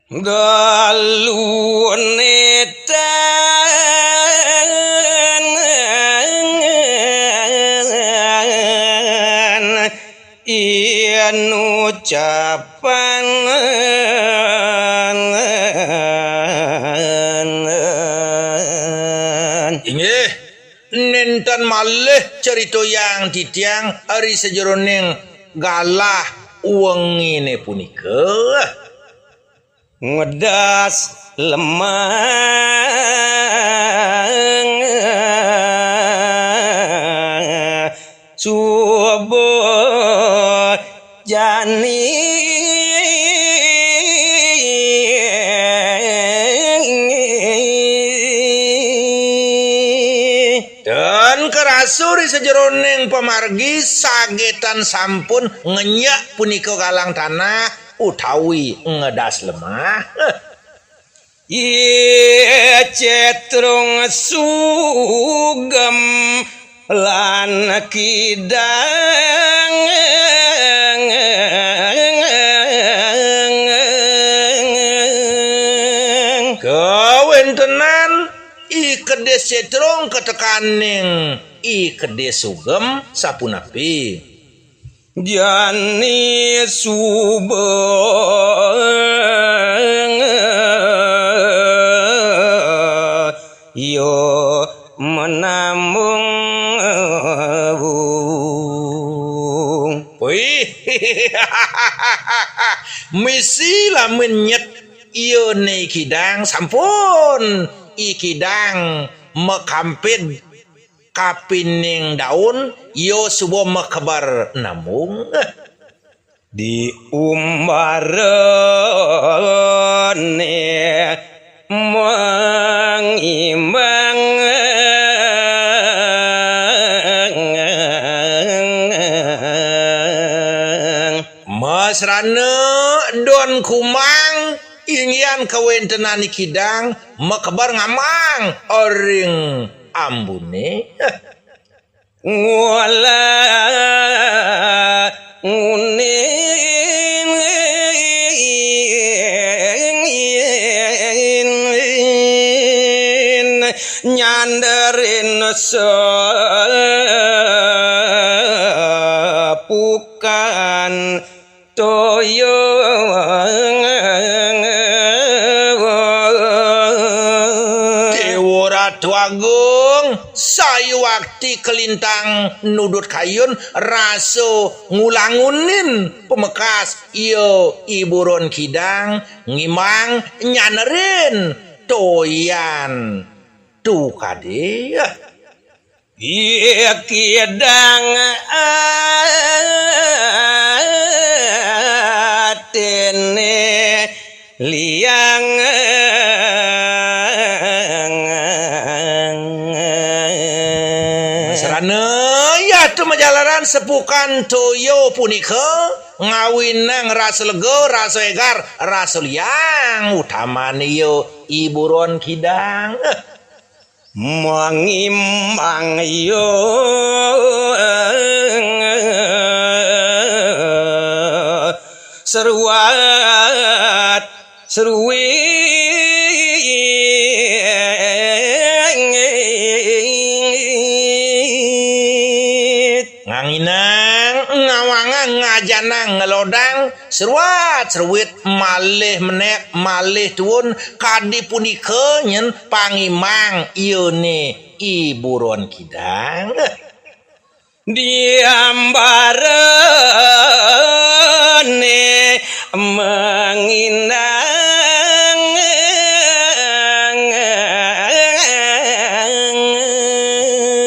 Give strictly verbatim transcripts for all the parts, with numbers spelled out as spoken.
Galune tangan in ucapan. Inggih, nenten malih critoyang titiang ri sajeroning galah wengine punika. Ngedas lemah subuh jani. Dan karasa ri sajeroning pamargi sagetan sampun ngenyek punika galang tanah utawi ngedas lemah. Icetrung sugem lan kidang. Kawentenan I Kedis Cetrung katekaning I Kedis Sugem sapunapi? Jani suba yo menambung. Wih, misi lamun nyet iya ne I Kidang sampun I Kidang makampid kapining daun, ya suba makeber nambung. Di umbarane mangimbang. Masrana don kumang inggihan kawentenan I Kidang makeber ngamang ring ambune. Ngula nguning nyandarin sepukan toya. Dewa Ratu Agung, sayuwakti kalintang nudut kayun rasa ngulangunin pamekas iya I Buron Kidang ngimang nyanerin toyan tukade. Ikidang atene liang. Sarana yata majalaran sepukan toya punika ngawinang rasa lega, rasa egar, rasa liang utamane ya I Buron Kidang. Mangimbang ya seruat seruit. Nganginang, ngawangang, ngajanang, ngelodang, seruat seruit, malih menek, malih tuun, kadi punika nyen pangimang iyane I Buron Kidang. Diambarane mangindang.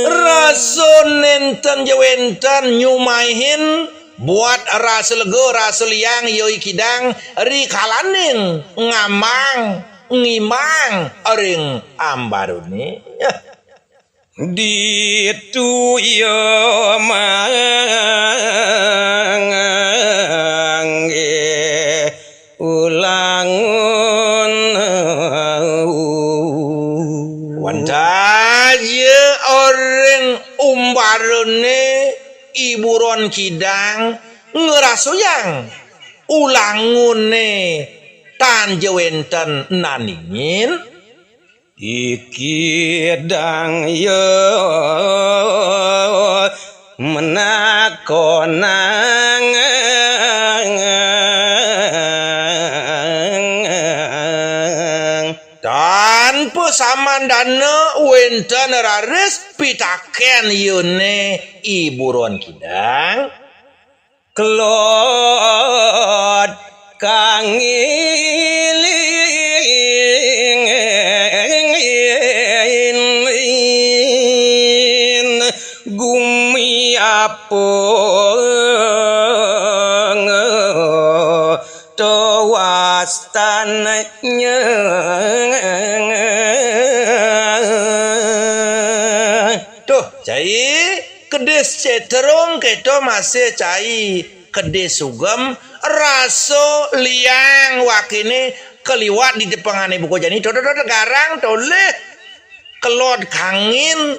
Rasa nenten ja wenten nyumaihin buat rasa lega, rasa liang, ya I Kidang, rikalaning ngamang, ngimang ring ambarune. Ditu ya mangangge ulangun. Wantah ya ring umbarune I Buron Kidang ngrasayang ulangune Tan ja wénten naningin. Ikidang yo menakonang. Tanpa samandana wénten raris pitakén yéné I Buron Kidang. Kelod kangilin gumi apa tawastanya. Tuh, cai kedis Céterung kéto masih cai kedis sugem, rasa liang wakiné kaliwat di tepengané buka jani, to, to, to, garang tolih kelod kangin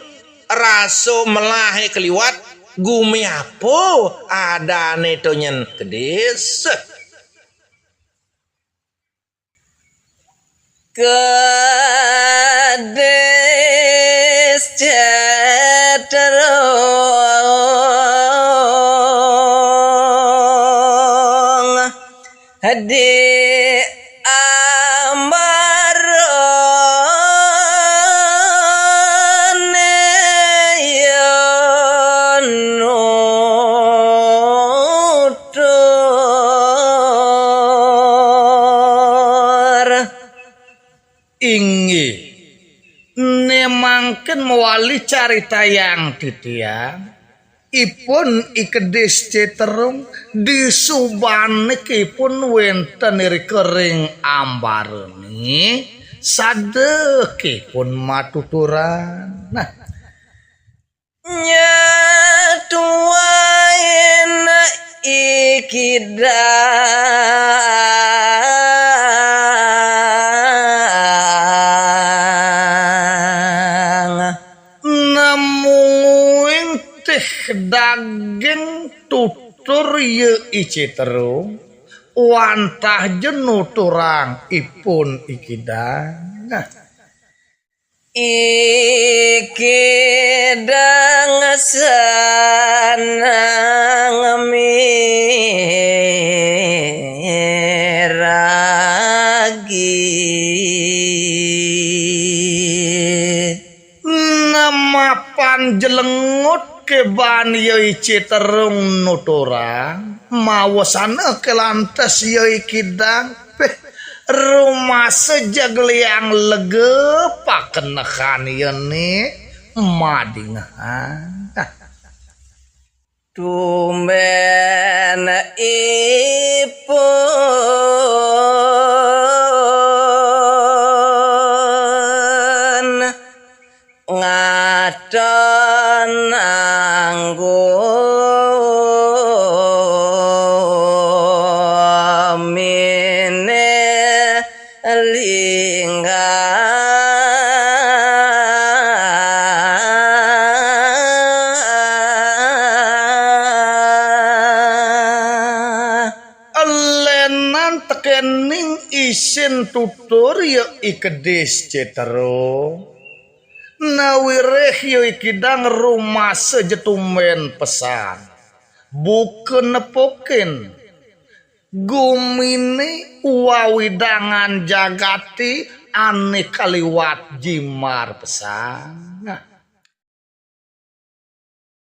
rasa melahé kaliwat, gumi apa adané to nyén kedis. Kedis Céterung di ambarane ya nutur. Inggih. Né mangkin mawali caritayang titiang, ipun I Kedis Céterung disubané ipun wénten irika ring ambarane, sada ipun matuturan. Nah, nyatuain I Kidang. Nemuing tih daging tutur ya I Céterung, wantah ja nuturang ipun I Kidang. Nah, I Kidang sanang miragi. Nemapan jlengut kéban ya I Céterung nuturang, mawasana ké lantas ya I Kidang. Péh, rumasa jeg liang lega pakenehan yéné madingehan. Tumbén ipun ngaton anggo miné lingga. Lénan tekéning isin tutur ya I Kedis Céterung. Nawiréh ya I Kidang rumasa ja tumbén pesan. Buka nepukin guminé wawidangan jagaté ané kaliwat jimbar pesan. Nah,